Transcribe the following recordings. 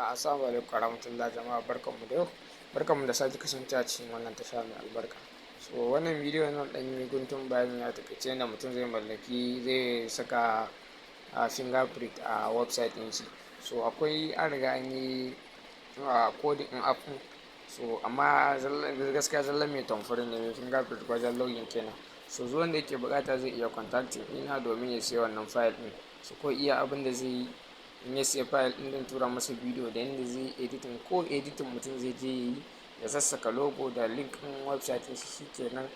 Assalamu alaikum warahmatullahi. Jama'a, barkanmu da yau, barkanmu da sake kasancewa cikin wannan tasha mai albarka. So wannan bidiyo nan ɗan yi guntun bayani a taƙaice yadda mutum zai mallaki, zai saka a fingerprint a website ɗin shi. So akwai, an riga an yi coding ɗin app ɗin. So amma gaskiya zallan mai thumbprint ne, mai fingerprint wajen login kenan. So duk wanda yake buƙata zai iya contacting ɗina domin ya siya wannan file ɗin. So ko iya abin da zai yi in ya siya file ɗin, zan tura masa bidiyo da yanda zai yi editing. Ko editing mutum zai je ya yi, ya sassaka logo da link ɗin website ɗin shi, shikenan,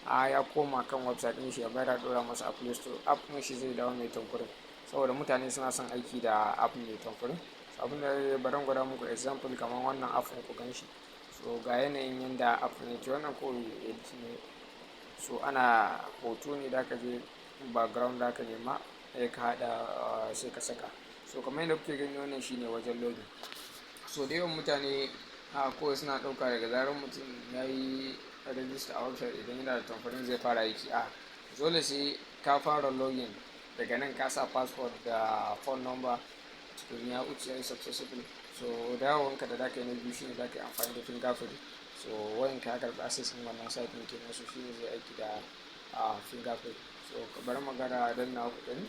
a ya koma kan website ɗin shi, ya bayar a ɗora masa a Play Store, app ɗin shi zai dawo mai thumbprint, saboda mutane suna son aiki da app mai thumbprint. So abin da bari in gwada muku example, kamar wannan app ɗin, ku gan shi. So ga yanayin yanda app ɗin yake. Wannan kawai edit ne. So ana hoto ne da ka je background da ka nema, sai ka haɗa, sai ka saka. So kamar yadda kuke gani, wannan shine wajen login. So da yawan mutane a kawai suna ɗauka daga zarar mutum ya yi register a website, idan yana da thumbprint zai fara aiki. A dole sai ka fara login daga nan, ka sa password da phone number tukun ya wuce, ya yi successful. So dawowanka da zaka yi na biyu shine zaka yi amfani da fingerprint. So wayanka ya karɓi access ɗin wannan site ɗin kenan. So shine zai aiki da fingerprint. So bari mu gwada dannawa ku gani.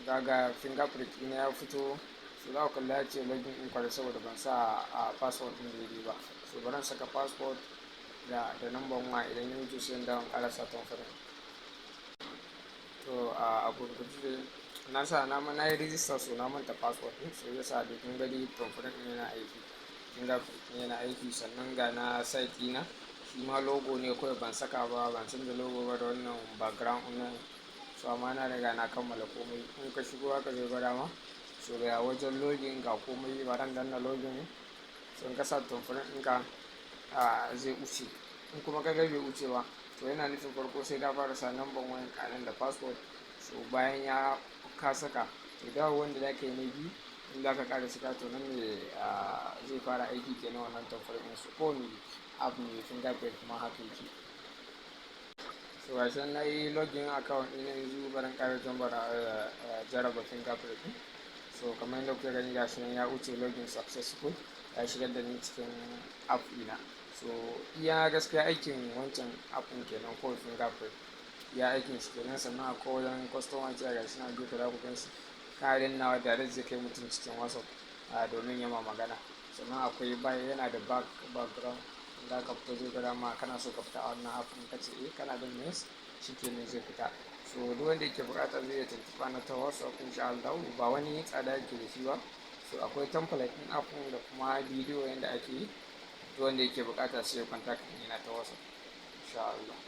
Ga fingerprint ɗina ya fito. So za ku kalla ya ce login incorrect, saboda ban sa a password ɗin daidai ba. So bari in saka password da number waya. Idan ya wuce, sai in dawo in ƙara sa thumbprint. To a gurguje na sa, na yi register, so na manta password ɗin. So yasa da kun gani thumbprint ɗin yana aiki, fingerprint ɗin yana aiki. Sannan ga na site ɗina, shi ma logo ne kawai ban saka ba, ban canza logo ba da wannan background ɗin nan. So amma na riga na kammala komai. In ka shigo haka zai gwada ma. So ga wajen login, ga komai. Bari in danna login. So in ka sa thumbprint ɗinka zai wuce. In kuma ka ga bai wuce ba, to yana nufin farko sai ka fara sa number wayan ka nan da password. So bayan ya ka saka, to dawo wanda za ka yi na biyu, in za ka ƙara saka, to nan ne zai fara aiki kenan, wannan thumbprint ɗin. So kowane app mai fingerprint kuma haka yake. So gashi nan na yi login account ɗina. Yanzu bari in ƙara jarraba fingerprint ɗin. So kamar yadda kuke gani, gashi nan ya wuce, login successful, ya shigar da ni cikin app ɗina. So iya gaskiya aikin wancan app ɗin kenan ko fingerprint, iya aikin shi kenan. Sannan akwai wajen customer care, gashi nan a gefe za ku gan shi. Kana dannawa, direct zai kai mutum cikin WhatsApp domin ya ma magana. Sannan akwai baya, yana da background. In za ka fito, zai gwada ma kana so ka fita a wannan app ɗin, ka ce eh, kana danna yes, shikenan zai fita. So duk wanda yake buƙata zai iya tuntuɓa na ta WhatsApp, insha Allahu. Ba wani tsada yake da shi ba. So akwai template ɗin app ɗin da kuma bidiyo yanda ake yi. Duk wanda yake buƙata sai ya contact ɗina ta WhatsApp, insha Allah.